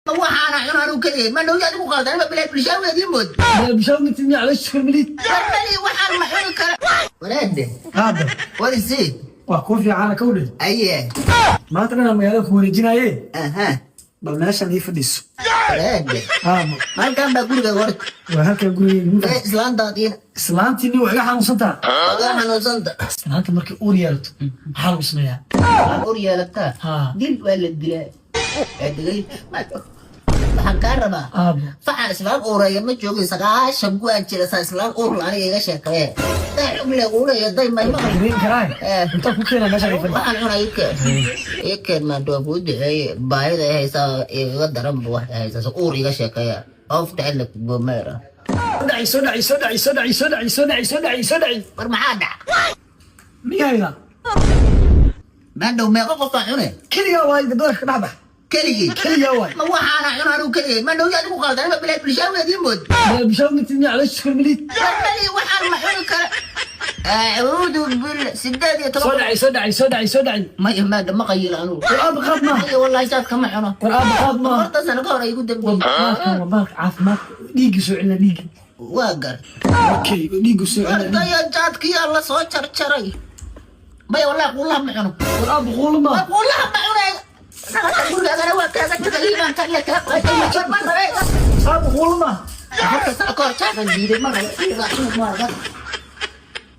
Ma waxaana cuna anuu keligay? Ma dhowya adigu qaldan ma bilaa bulshaaweedii mood. Bishaw mid miyaa caloosha iskor malid? War mali waxaan ma cuni kara, walaade. Aabbe. What is it? Waa kuu fiicana kawdhe. Aye. Maanta dhanaa magaalada ku wareejinaaye. Bal meeshan ii fadhiiso. Walaade. Aabbo. Halkan baa guriga horta? Waa halkan gurigeyga. Ee islaantaadiina? Islaantii nin waa iga xanuunsantaa. Ogaa xanuunsanta. Islaanta markay uur yeelato maxaa lagu sameeyaa? Uur yeelataa? Haa. Dil waa la dilaa. Waa degay. Waxaan kaa rabaa. Aabbo. Faxa islaan uureeya ma joogin, 90 guaan jira saa islaan uur la aniga iga sheekeeye day xugle uureeya day may maqal. Dareen karaay. Eh. Intaa ku keenaa meeshan ii fadhi. Waxaan cunaa ii keen, ii keen. Maanta waa kuu duceeye, baahida ay haysaa igaga daran ba waxay haysaa uur iga sheekeeya oofta alla gomeera. Soo dhaci, soo dhaci, soo dhaci, soo dhaci, soo dhaci, soo dhaci, soo dhaci, soo dhaci. War maxaa dhac? Miyayda? Maandhow meeqa qofaa cune? Keligaa waay, badarka ka dhex bax. Keligii? Keligaa waay. Ma waxaana cuna anuu keligay? Ma dhowya adigu qaldan ma bilaa bulshaaweedii mood. Bishaw mid miyaa caloosha iskor malid? War mali waxaan ma cuni kara, acuudu bil sideed iyo Soo toban. dhaci, soo dhaci, soo dhaci, soo dhaci. Maya, maadha ma qayilo anugu. War aabba, qaad maaha. Maya, wallahi saas kama cuno. War aabba, qaad maaha. 40 sano ka hor ay igu dambeeyey. Bahalkan waa bahalka caafimaadka, dhiigga soo celina, dhiigga. Waa gar. Okay, dhiigga soo celina, dhiigga. Ardaya jaadkiyaa la soo jarjaray. Maya, wallahi quulaha ma cuno. War aabba, quulo War maaha. quulaha ma cunay. Gurigaagana waa kaaga tagay, iimaanka iyo kaa qaatay, ma rabe. Aabba, quulo maaha. 40 sano ka hor jaakan diiday, ma rabe.